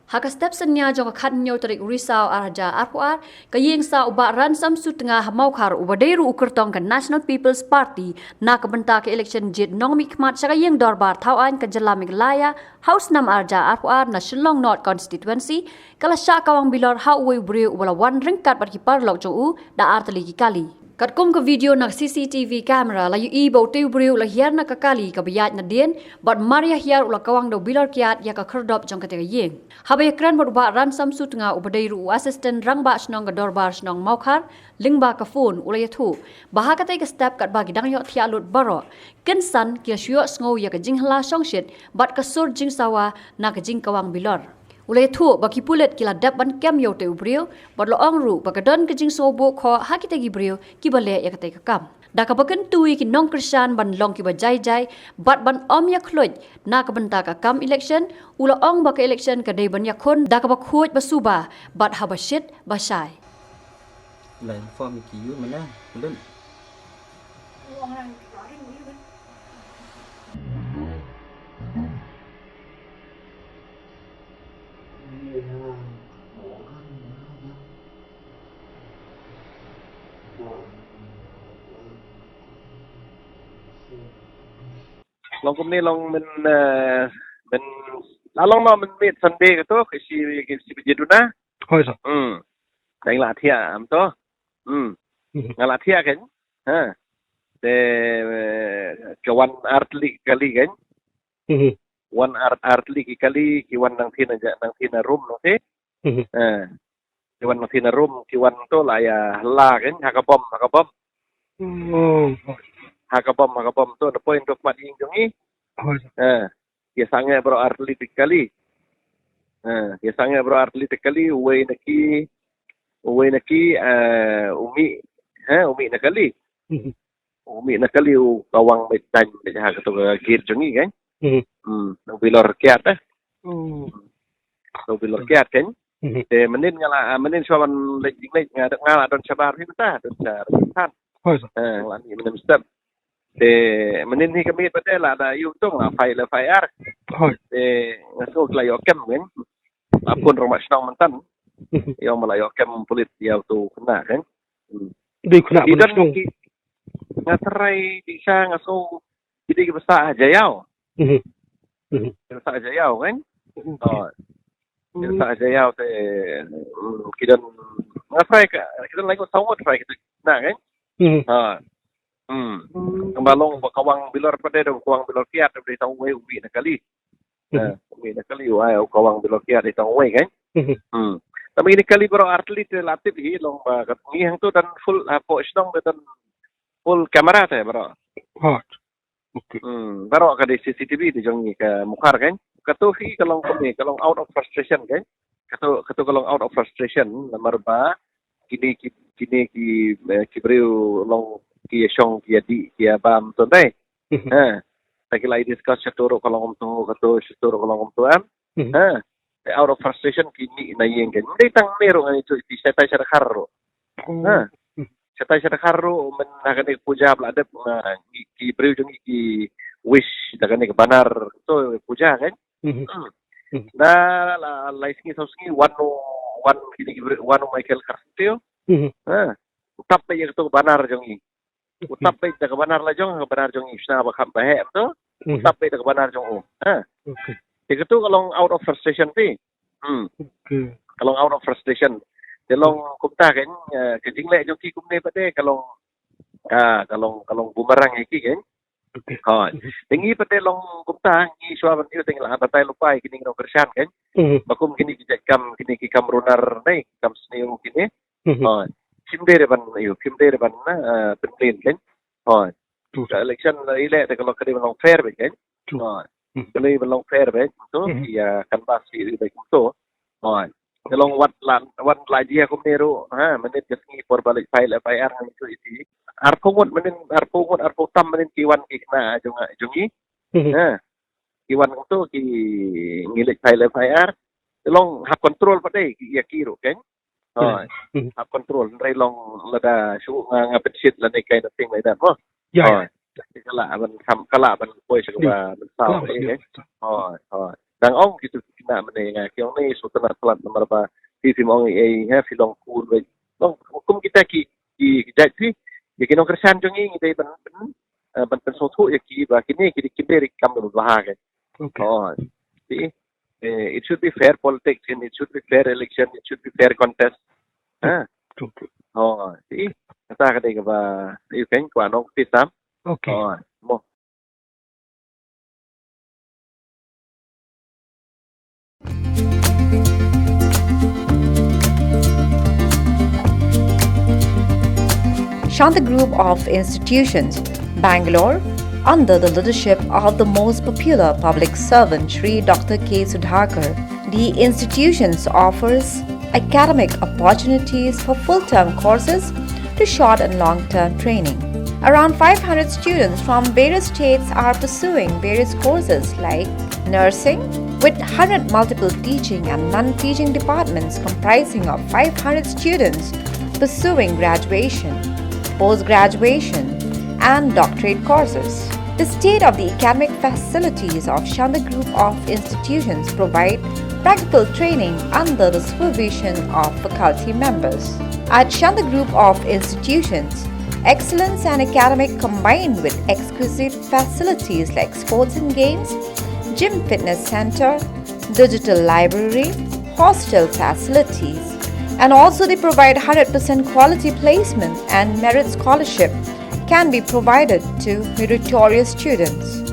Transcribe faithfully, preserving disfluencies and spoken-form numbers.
Ha ka step synñia jong ka khathynñiew tarik u Risaw ar hajar arphew ar, ka ïing sah u Bah Ransom Sutnga ha Mawkhar, uba dei ruh u kyrtong ka National People's Party na ka bynta ka election jied nongmihkhmat sha ka ïing dorbar thawaiñ ka jylla Meghalaya ha u snem ar hajar arphew ar na Shillong North Constituency, ka la shah kawang bilor ha uwei u briew uba la wan ryngkat bad ki paralok jong u da artylli ki kali. Katkum ka video na ka C C T V camera la ïohi ba utei u briew u la hiar na ka kali kaba ïaid nadien, bad mar ïa hiar u la kawang da u bilor kiad ïa ka khyrdop jong katei ka ïing. Haba ïakren bad u Bah Ransom Sutnga, uba dei ruh u assistant rangbah shnong ka dorbar shnong Mawkhar, lyngba ka phone u la ïathuh ba ha katei ka step katba ki dang ïohthiah lut baroh, kynsan ki la shu ïohsngew ïa ka jinghylla shongshit bad ka sur jingsawa na ka jingkawang bilor. U la ïathuh ba ki pulit ki la dep ban kem ïa utei u briew, bad la ong ruh ba ka don ka jingsngewbok khoh ha kitei ki briew kiba leh ïa katei ka kam. Da kaba kyntu ïa ki nongkyrshan ban long kiba jai jai bad ban ym ïakhluit na ka bynta ka kam election, u la ong ba ka election ka dei ban ïakhun da kaba khuid ba suba bad haba shit ba shai. La inform ki ïa u mynne, Lun. Long kumne long myn, eh, myn, la long noh mynmiet Sunday kato, ka shi, ka shi baje duna. Hooid sir. Hmm. Dang la thiah am to. Hmm. Mhm. Nga la thiah kein. Ha. Te, eh, ka wan artylli ki kali kein. Mhm. Wan ar-, artylli ki kali, ki wan nangthie na ja-, nangthie na room nangthie. Mhm. Eh. Ki wan nangthie na room, ki wan to la ïa hylla kein, ha ka bom, ha ka bom. Oh. Ha ka bom, ha ka bom to, na point to khmat ïing jong ngi. Hooid sir. Eh. Ki sangeh baroh artylli ki kali. Eh, ki sangeh baroh artylli ki kali, uwei na ki, uwei na ki, eh, u mih, eh, u mih na kali. Mhm. U mih na kali u kawang beit, tang beit ha kato ka gate jong ngi kein. Mhm. Hmm, na u bilor kiad, eh. Oh. Na u bilor kiad kein. Mhm. Te mynnin nga la, mynnin shuwa ban leit jingleit nga, nga la don shabar hi mynta, don shabar. Hooid sir. Eh, nga la mih mynnin step. Te mynnin hi ka miet pat te la da ïoh to la file F I R. Hooid. Te nga sngew la ïoh kem kein. La phone rangbah shnong mynta. Mhm. Ïoh ma la ïoh kem pulit ïa uto u khynnah kein. Hmm. Dei u khynnah rangbah shnong. Nga tharai dei sha nga sngew ki dei kiba sah ha Jaïaw. Mhm. Mhm. Kiba sah ha Jaïaw kein. Mhm. Oh. Kiba sah ha Jaïaw te, hmm, ki don, nga tharai ka, ki don lai ko saw ngut tharai ki don khynnah kein. Mhm. Ha. Hmm. Hmm. Kaba long ba kawang bilor pat te, da kawang bilor kiad, da tang uwei u mih na kali. Mhm. Eh, u mih na kali, u ai u kawang bilor kiad, da tang uwei kein. Mhm. Hmm. Tang ba kine ki kali baroh artylli te la tip hi long ba kat ngi hangto don full, hapoh shnong te don full camera te baroh. Hooid. Okay. Hmm, baroh ka dei C C T V te jong ngi ka Mawkhar kein. Kato hi ka long kumne, ka long out of frustration kein. Kato, kato ka long out of frustration, namar ba kine ki, kine ki, eh, ki briew long ki ïa shong, ki ïa dih, ki ïa bam to dei. Mhm. Ha. Ta ki la ïa discuss shato ruh ka long kumto, kato shato ruh ka long kumto em. Mhm. Ha. Te out of frustration ki mih na ïing kein. Ym dei tang ne ruh ngan ïathuh ïa phi, shatai shadkhar ruh. Oh. Ha. Mhm. Shatai shadkhar ruh, myn ha kane ka puja ba la dep, nga, ki, ki briew jong ngi ki wish da kane ka banner to puja kein. Mhm. Hmm. Mhm. Na la, lai sngi saw sngi wan u, wan kine ki briew, wan u Michael Kharsyntiew. Mhm. Ha. U tap beit ïa kato ka banner jong ngi. U tap beit da ka banner la jong, ka banner jong ngi, shna ba kham ba heh to. Mhm. U tap beit da ka banner jong u. Ha. Okay. Te kato ka long out of frustration te. Hmm. Okay. Ka long out of frustration. Te long kumta kein, eh, ka jingleh jong ki kumne pat te ka long, ah, ka long, ka long boomerang ïa ki kein. Okay. Hooid. Mhm. Te ngi pat te long kumta, ngi shuwa ban ïoh te ngi la batai lypa ïa kine ki nongkyrshan kein. Mhm. Ba kum kine ki jait kam, kine ki kam runar ne, kam sniew kine. Mhm. Hooid. Kim dei re ban, ïoh, kim dei re ban, eh, pynmlien kein. Hooid. True. Ka election la ïaleh te ka long, ka dei ban long fair beit kein. True. Hooid. Mhm. Ka dei ban long fair beit, to, mhm, ïa canvass ïa beit to. Hooid. Te long wat la, wat la jia kumne ruh, ha, mynnin ka sngi por ba leit file F I R ngan ïathuh ïa phi. Arphew ngut mynnin, arphew ngut, arphew tam mynnin ki wan ki khynnah jong, jong ngi. Mhm. Ha. Ki wan kumto ki, ngi leit file F I R. Te long hap control pat dei ïa ki ruh kein. Hooid. Hmm. Hap control, hynrei long lada shu nga, nga pynshit lane kind of thing like that mo. Ya, ya. Hooid. Ka lah ban sam, ka lah ban poi sha kaba mynsaw, eh. Hooid, hooid. Dang ong ki tu ki na mane nga ki ong ne so tana talat namar ba phi phi ong ei ha phi long kur wei. Long kum kita ki ki jait phi. Ya ki nongkyrshan jong ngi ngi dei ban ban eh, ban pynsngewthuh ya ki ba kine ki ki dei kam dei ba ha ke. Okay. Oh, see, eh, it should be fair politics and it should be fair election, it should be fair contest. Ha. True, true. Oh, see, kata ka dei ka ba you can kwa nong ti sam. Okay. Oh, mo. Shanta Group of Institutions, Bangalore, under the leadership of the most popular public servant Shri Doctor K Sudhakar, the institutions offers academic opportunities for full-term courses to short and long-term training. Around five hundred students from various states are pursuing various courses like nursing, with one hundred multiple teaching and non-teaching departments comprising of five hundred students pursuing graduation, post-graduation, and doctorate courses. The state-of-the-academic facilities of Shanta Group of Institutions provide practical training under the supervision of faculty members. At Shanta Group of Institutions, excellence and academic combined with exquisite facilities like sports and games, gym fitness center, digital library, hostel facilities, and also they provide one hundred percent quality placement and merit scholarship can be provided to meritorious students.